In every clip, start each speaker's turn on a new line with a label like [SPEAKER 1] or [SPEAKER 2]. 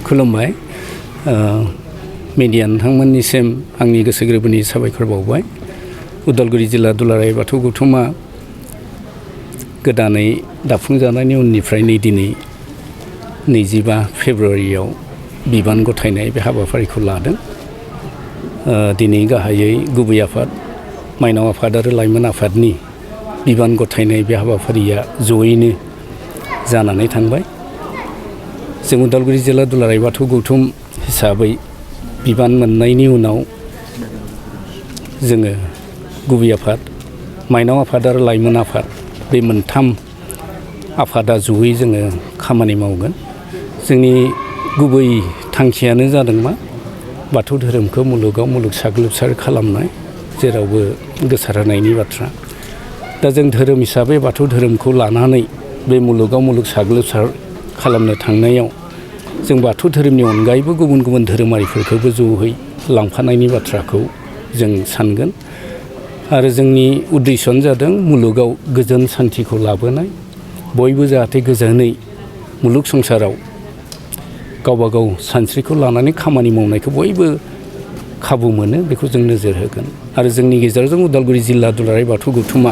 [SPEAKER 1] खुलुमबाय मिडिया नोंथांमोननिसिम आंनि गोसो गोरबोनि साबायखर बावबाय। उदालगुरि जिल्ला दुलाराय बाथौ गौथुमा गोदानै दाफुंजानायनि उननिफ्रायनो दिनै 25 फेब्रुवारियाव बिबान गथायनाय बे हाबाफारिखौ लादों। दिनै गाहायै गुबै आफाद, माइनाव आफाद आरो लाइमोन आफादनि बिबान गथायनाय बे हाबाफारिया जयैनो जानानै थांबाय। जों उदालगुरि जिल्ला दुलाराय बाथौ गौथुम हिसाबै बिबान मोननायनि उनाव जोङो गुबै आफाद, माइनाव आफाद आरो लाइमोन आफाद बे मोनथाम आफादा जयै जोङो खामानि मावगोन। जोंनि गुबै थांखियानो जादों मा? बाथौ धोरोमखौ मुलुगाव मुलुग साग्लोबसार खालामनाय, जेरावबो गोसारहोनायनि बाथ्रा। दा जों धोरोम हिसाबै बाथौ धोरोमखौ लानानै बे मुलुगाव मुलुग साग्लोबसार खालामनो थांनायाव जों बाथौ धोरोमनि अनगायैबो गुबुन गुबुन धोरोमारिफोरखौबो जयै लांफानायनि बाथ्राखौ जों सानगोन। आरो जोंनि उद्देश्यआनो जादों मुलुगाव गोजोन सान्थिखौ लाबोनाय, बयबो जाहाथे गोजोनै मुलुग संसाराव गावबा गाव सानस्रिखौ लानानै खामानि मावनायखौ बयबो खाबु मोनो, बेखौ जों नोजोर होगोन। आरो जोंनि गेजेराव उदालगुरि जिल्ला दुलाराय बाथौ गौथुमा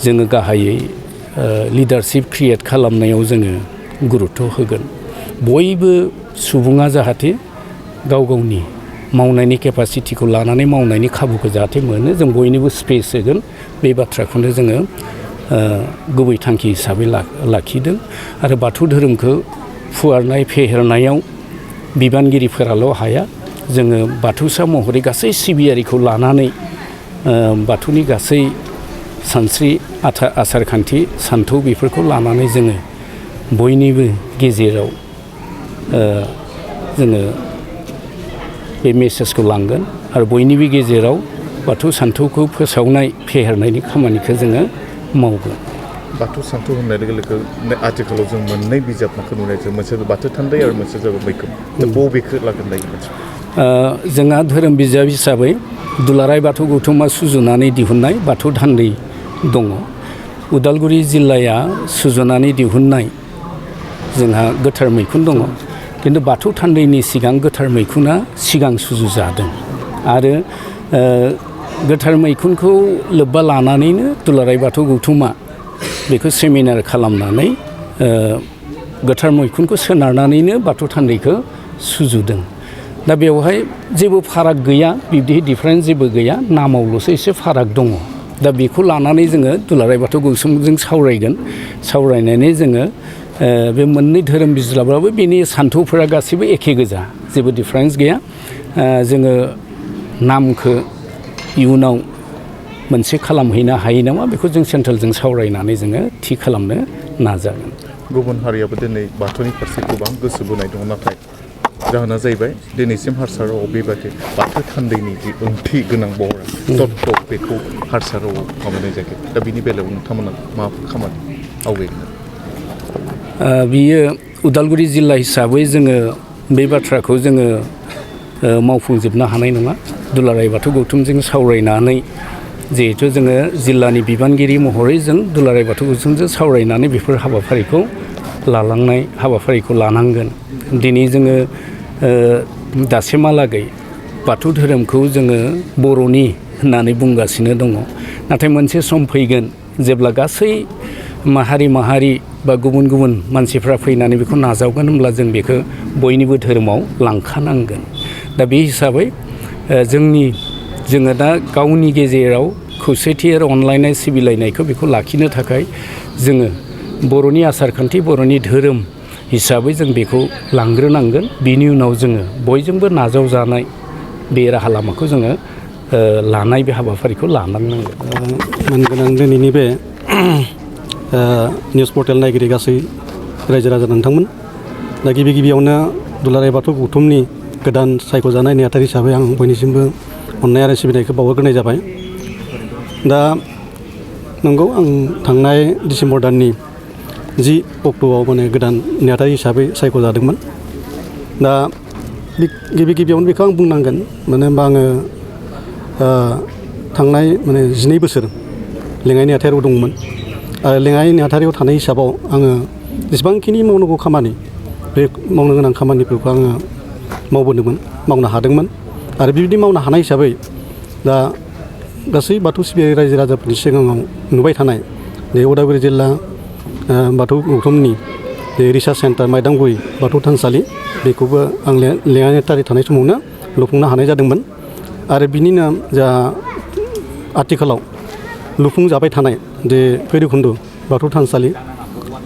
[SPEAKER 1] जोङो गाहायै लिडारशिप क्रिएट खालामनायाव जोङो गुरुत्थ' होगोन। बयबो सुबुङा जाहाथे गाव गावनि मावनायनि केपासिटिखौ लानानै मावनायनि खाबुखौ जाहाथे मोनो, जों बयनिबो स्पेस होगोन। बे बाथ्राखौनो जोङो गुबै थांखि हिसाबै लाखिदों। आरो बाथौ धोरोमखौ फुवारनाय फेहेरनायाव बिबानगिरिफोराल' हाया, जोङो बाथौसा महरै गासै सिबियारिखौ लानानै बाथौनि गासै सानस्रि आसार खान्थि सान्थौ बेफोरखौ लानानै जोङो बयनिबो गेजेराव जोङो बे मेसेजखौ लांगोन। आरो बयनिबो गेजेराव बाथौ सान्थौखौ फोसावनाय फेहेरनायनि खामानिखौ जोङो मावगोन।
[SPEAKER 2] बाथौ सान्थौ होननाय लोगो लोगो आथिखालाव जों मोननै बिजाबखौ नुनाय जायो, मोनसे बाथौ थान्दै आरो मोनसे जाबाय मैखोम। दा बबेखौ लागोन दायो मानसिफ्रा?
[SPEAKER 1] जोंहा धोरोम बिजाब हिसाबै दुलाराय बाथौ गौथुमा सुजुनानै दिहुननाय बाथौ थान्दै दङ। उदालगुरि जिल्लाया सुजुनानै दिहुननाय जोंहा गोथार मैखुन दङ। खिन्थु बाथौ थान्दैनि सिगां गोथार मैखुना सिगां सुजुजादों। आरो गोथार मैखुनखौ लोब्बा लानानैनो दुलाराय बाथौ गौथुमा बेखौ सेमिनार खालामनानै गोथार मैखुनखौ सोनारनानैनो बाथौ थान्दैखौ सुजुदों। दा बेवहाय जेबो फाराग गैया, बिब्दि डिफारेन्स जेबो गैया, नामावल'सो एसे फाराग दङ। दा बेखौ लानानै जोङो दुलाराय बाथौ गौथुमजों सावरायगोन। सावरायनानै जोङो बे मोननै धोरोम बिजाबाबो बेनि सान्थौफोरा गासैबो एखे गोजा, जेबो डिफारेन्स गैया। जोङो नामखौ इयुनाव मोनसे खालामहैनो हायो नामा, बेखौ जों सेन्ट्रेलजों सावरायनानै जोङो थि खालामनो नाजागोन।
[SPEAKER 2] गुबुन हारियाबो दिनै बाथौनि फारसे गोबां गोसो बोनाय दङ, नाथाय जाहोना जाहैबाय दिनैसिम हारसा रावआव बेबादि बाथौ थान्दैनि जि ओंथि गोनां बहरा तत्व बेखौ हारसा रावआव माबानाय जायाखै। दा बिनि बेलायाव नोंथांमोना माबाफोर खामानि आवगायगोन?
[SPEAKER 1] बियो उदालगुरि जिल्ला हिसाबै जोङो बे बाथ्राखौ जोङो मावफुंजोबनो हानाय नङा। दुलाराय बाथौ गौथुमजों सावरायनानै जिहेथु जोङो जिल्लानि बिबानगिरि महरै जों दुलाराय बाथौ गौथुमजों सावरायनानै बेफोर हाबाफारिखौ लानांगोन। दिनै जोङो दासिमहालागै बाथौ धोरोमखौ जोङो बर'नि होननानै बुंगासिनो दङ। नाथाय मोनसे सम फैगोन जेब्ला गासै माहारि बा गुबुन गुबुन मानसिफ्रा फैनानै बेखौ नाजावगोन, होनब्ला जों बेखौ बयनिबो धोरोमाव लांखानांगोन। दा बे हिसाबै जोङो दा गावनि गेजेराव खौसेथि आरो अनलायनाय सिबिलायनायखौ बेखौ लाखिनो थाखाय जोङो बर'नि आसारखान्थि, बर'नि धोरोम हिसाबै जों बेखौ लांग्रोनांगोन। बिनि उनाव जोङो बयजोंबो नाजावजानाय बे राहा लामाखौ जोङो लानाय बे हाबाफारिखौ लानांनांगोन।
[SPEAKER 3] मानगोनां दिनैनि बे निउस पर्टेल नायगिरि गासै रायजो राजा नोंथांमोन, दा गिबियावनो दुलाराय बाथौ गौथुमनि गोदान सायख'जानाय नेहाथारि हिसाबै आं बयनिसिमबो अननाय आरो सिबिनायखौ बावहरग्रोनाय जाबाय। दा नंगौ, आं थांनाय डिसेम्बर दाननि 10 अक्ट'आव गोदान नेहाथारि हिसाबै सायख'जादोंमोन। दा गिबियावनो बेखौ आं बुंनांगोन, मानो होनबा आङो थांनाय 12 बोसोर लेङाइ नेहाथारियाव दंमोन। आरो लेङाइ नेहाथारियाव थानाय हिसाबाव आङो जेसेबांखिनि मावनांगौ खामानि बे मावनो गोनां खामानिफोरखौ आङो मावनो हादोंमोन आरो बेबायदि मावनो हानाय हिसाबै दा गासै बाथौ सिबियारि रायजो राजाफोरनि सिगाङाव नुबाय थानाय बे उदालगुरि जिल्ला बाथौ गौथुमनि रिसार्च सेन्टार माइदांगुरि बाथौ थानसालि बेखौबो आं लेङाइ नेहाथारि थानाय समावनो लुफुंनो हानाय जादोंमोन आरो बिनिनो जा आथिखालाव लुफुंजाबाय थानाय जे भैरबकुन्द बाथौ थानसालि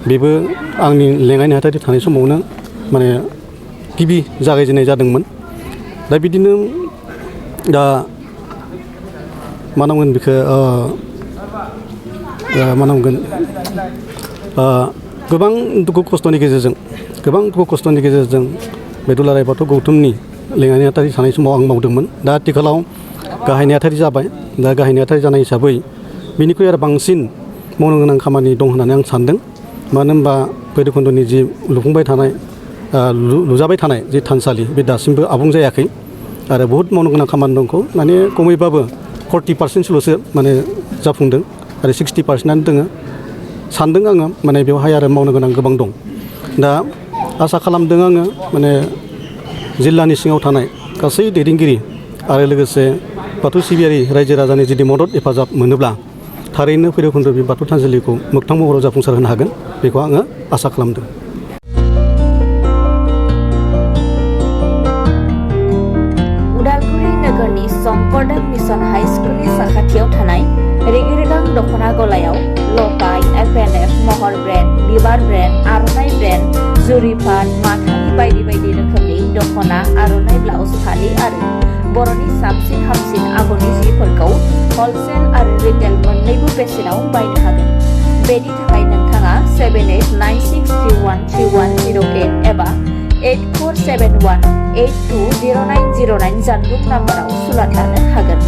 [SPEAKER 3] बेबो आंनि लेङाइ नेहाथारि थानाय समावनो माने गिबि जागायजेननाय जादोंमोन दा बिदिनो दा मा नांगोन बेखौ मा नांगोन गोबां दुखु खस्थ'नि गेजेरजों बे दुलाराय बाथौ गौथुमनि लेङाइ नेहाथारि थानाय समाव आं मावदोंमोन दा आथिखालाव गाहाय नेहाथारि जाबाय दा गाहाय नेहाथारि जानाय हिसाबै बिनिख्रुइ आरो बांसिन मावनो गोनां खामानि दं होननानै आं सानदों मानो होनबा भैरबकुन्दनि जि लुजाबाय थानाय जि थानसालि बे दासिमबो आबुं जायाखै आरो बहुद मावनो गोनां खामानि दंखौ माने खमैबाबो 40%ल'सो माने जाफुंदों आरो 60%आनो दोङो सानदों आङो माने बेवहाय आरो मावनो गोनां गोबां दं दा आसा खालामदों आङो माने जिल्लानि सिङाव थानाय गासै दैदेनगिरि आरो लोगोसे बाथौ सिबियारि रायजो राजानि जुदि मदद हेफाजाब मोनोब्ला थारैनो भैरबकुन्द बे बाथौ थानसालिखौ मोगथां महराव जाफुंसार होनो हागोन बेखौ आङो आसा खालामदों।
[SPEAKER 4] उदालगुरि नोगोरनि शंकरदेव मिशन हाई स्कुलनि साखाथियाव थानाय रेगे रेगां दख'ना गलायाव लफाय, FNF, महर ब्रेन्ड, बिबार ब्रेन्ड, आर'नाइ ब्रेन्ड, जुरिफाट, माथानि बायदि बायदि रोखोमनि दख'ना, आर'नाइ ब्लाउस, फालि आरो बर'नि साबसिन हामसिन आगरनि जिफोरखौ हलसेल आरो रिटेल मोन्नैबो बेसेनाव बायनो हागोन। बेनि थाखाय नोंथाङा 7896313108 एबा 8471820909 जानबुं नाम्बाराव सुलाद लानो हागोन।